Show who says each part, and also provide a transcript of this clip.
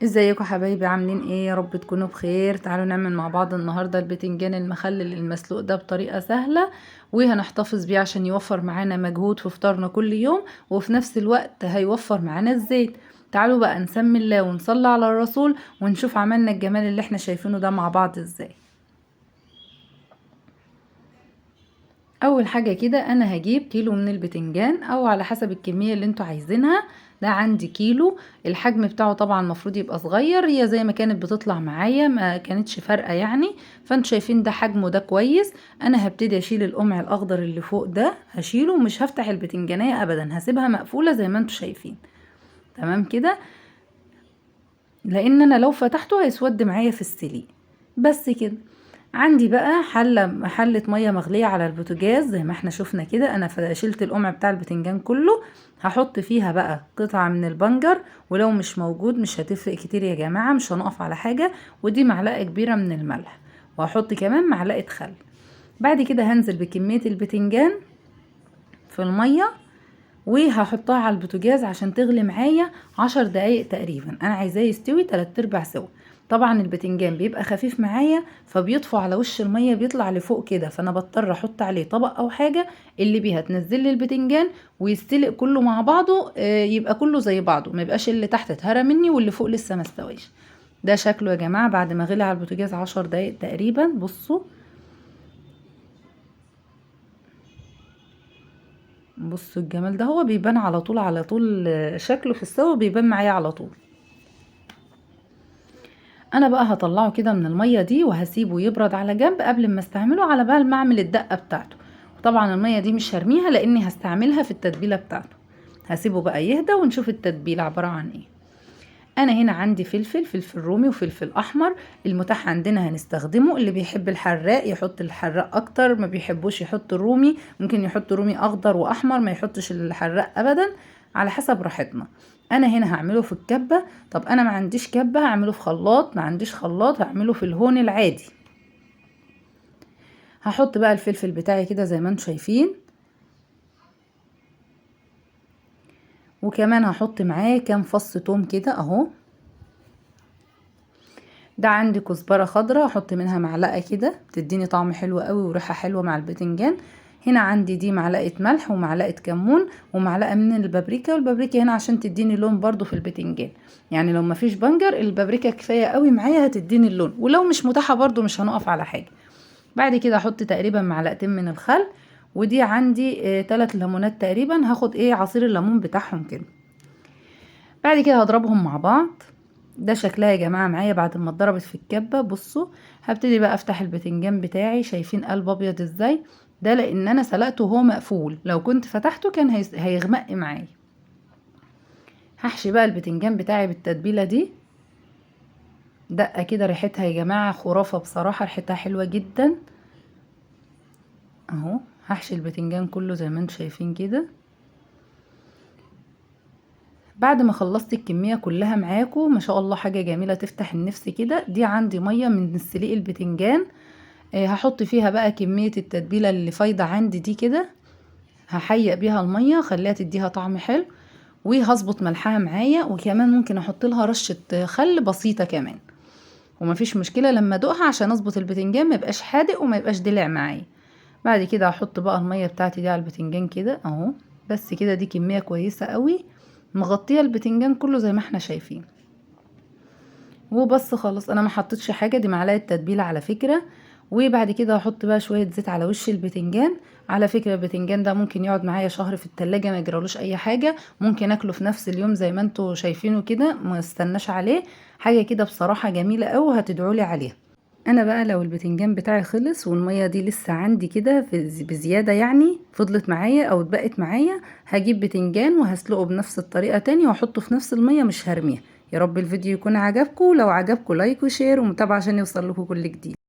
Speaker 1: ازيكم حبايبي؟ عاملين ايه؟ يا رب تكونوا بخير. تعالوا نعمل مع بعض النهارده البتنجان المخلل المسلوق ده بطريقة سهلة، وهنحتفظ بيه عشان يوفر معانا مجهود في فطارنا كل يوم، وفي نفس الوقت هيوفر معانا الزيت. تعالوا بقى نسمي الله ونصلي على الرسول ونشوف عملنا الجمال اللي احنا شايفينه ده مع بعض ازاي. اول حاجة كده انا هجيب كيلو من البتنجان او على حسب الكمية اللي انتوا عايزينها. ده عندي كيلو، الحجم بتاعه طبعا المفروض يبقى صغير، هي زي ما كانت بتطلع معايا ما كانتش فارقه يعني، فانتوا شايفين ده حجمه ده كويس. انا هبتدي اشيل القمع الاخضر اللي فوق ده، هشيله ومش هفتح البتنجانيه ابدا، هسيبها مقفولة زي ما انتوا شايفين. تمام كده، لان انا لو فتحته هيسود معايا في السليق. بس كده عندي بقى حلة مية مغلية على البوتاجاز زي ما احنا شفنا كده. انا شلت القمع بتاع البتنجان كله، هحط فيها بقى قطعة من البنجر، ولو مش موجود مش هتفرق كتير يا جماعة، مش هنقف على حاجة. ودي معلقة كبيرة من الملح، وهحط كمان معلقة خل. بعد كده هنزل بكمية البتنجان في المية وهحطها على البوتاجاز عشان تغلي معايا 10 دقايق تقريبا. انا عايزاه يستوي 3/4 سوا. طبعا البتنجان بيبقى خفيف معايا فبيطفو على وش المية، بيطلع لفوق كده، فانا بضطر احط عليه طبق او حاجة اللي بيها تنزل لي البتنجان ويستلق كله مع بعضه، يبقى كله زي بعضه، ما يبقاش اللي تحت اتهرى مني واللي فوق لسه ما استويش. ده شكله يا جماعة بعد ما غلي على البوتاجاز 10 دقايق تقريبا. بصوا الجمال ده، هو بيبان على طول، على طول شكله في السوا بيبان معايا على طول. انا بقى هطلعه كده من المية دي وهسيبه يبرد على جنب قبل ما استعمله، على بال ما اعمل الدقة بتاعته. وطبعا المية دي مش هرميها لاني هستعملها في التتبيله بتاعته. هسيبه بقى يهدى ونشوف التتبيله عبارة عن ايه. انا هنا عندي فلفل رومي وفلفل احمر، المتاح عندنا هنستخدمه. اللي بيحب الحراق يحط الحراق اكتر، ما بيحبوش يحط الرومي، ممكن يحط رومي اخضر واحمر، ما يحطش الحراق ابدا، على حسب راحتنا. انا هنا هعمله في الكبه. طب انا ما عنديش كبه، هعمله في خلاط، ما عنديش خلاط هعمله في الهون العادي. هحط بقى الفلفل بتاعي كده زي ما انتم شايفين، وكمان هحط معاه كام فص توم كده اهو. ده عندي كزبره خضراء هحط منها معلقه كده، بتديني طعم حلو قوي وريحه حلوة مع البتنجان. هنا عندي دي معلقه ملح ومعلقة كمون ومعلقة من البابريكا، والبابريكا هنا عشان تديني لون برضو في البتنجان، يعني لو مفيش بنجر البابريكا كفاية قوي معايا هتديني اللون، ولو مش متاحة برضو مش هنقف على حاجة. بعد كده احط تقريبا معلقتين من الخل، ودي عندي 3 ليمونات تقريبا، هاخد عصير الليمون بتاعهم كده. بعد كده هضربهم مع بعض. ده شكلها يا جماعة معايا بعد ما اتضربت في الكبه. بصوا هبتدي بقى افتح البتنجان بتاعي، شايفين قلب ابيض ازاي؟ ده لان انا سلقته وهو مقفول، لو كنت فتحته كان هيغمق معايا. هحشي بقى البتنجان بتاعي بالتتبيله دي، دقه كده ريحتها يا جماعة خرافه بصراحة، ريحتها حلوة جدا اهو. هحشي البتنجان كله زي ما انتم شايفين كده. بعد ما خلصت الكمية كلها معاكم ما شاء الله، حاجة جميلة تفتح النفس كده. دي عندي مية من سليق البتنجان، هحط فيها بقى كمية التتبيله اللي فايضه عندي دي كده، هحيق بيها المية خليها تديها طعم حلو، وهظبط ملحها معايا، وكمان ممكن احط لها رشه خل بسيطة كمان، ومفيش مشكلة لما ادوقها عشان اظبط البتنجان ما يبقاش حادق وما يبقاش دلع معايا. بعد كده هحط بقى المية بتاعتي دي على البتنجان كده اهو. بس كده، دي كمية كويسة قوي مغطيه البتنجان كله زي ما احنا شايفين. وبس خلاص، انا ما حطيتش حاجة، دي معلقه تتبيله على فكرة. وبعد كده هحط بقى شوية زيت على وش البتنجان. على فكرة البتنجان ده ممكن يقعد معايا شهر في التلاجة ما يجرالوش اي حاجة، ممكن اكله في نفس اليوم زي ما انتوا شايفينه كده، ما استناش عليه حاجة كده. بصراحة جميلة قوي وهتدعولي عليها. انا بقى لو البتنجان بتاعي خلص والمية دي لسه عندي كده بزيادة، يعني فضلت معايا او اتبقت معايا، هجيب بتنجان وهسلقه بنفس الطريقة تاني واحطه في نفس المية، مش هرميها. يا رب الفيديو يكون عجبكم، لو عجبكم like و share ومتابعة عشان يوصل لكم كل جديد.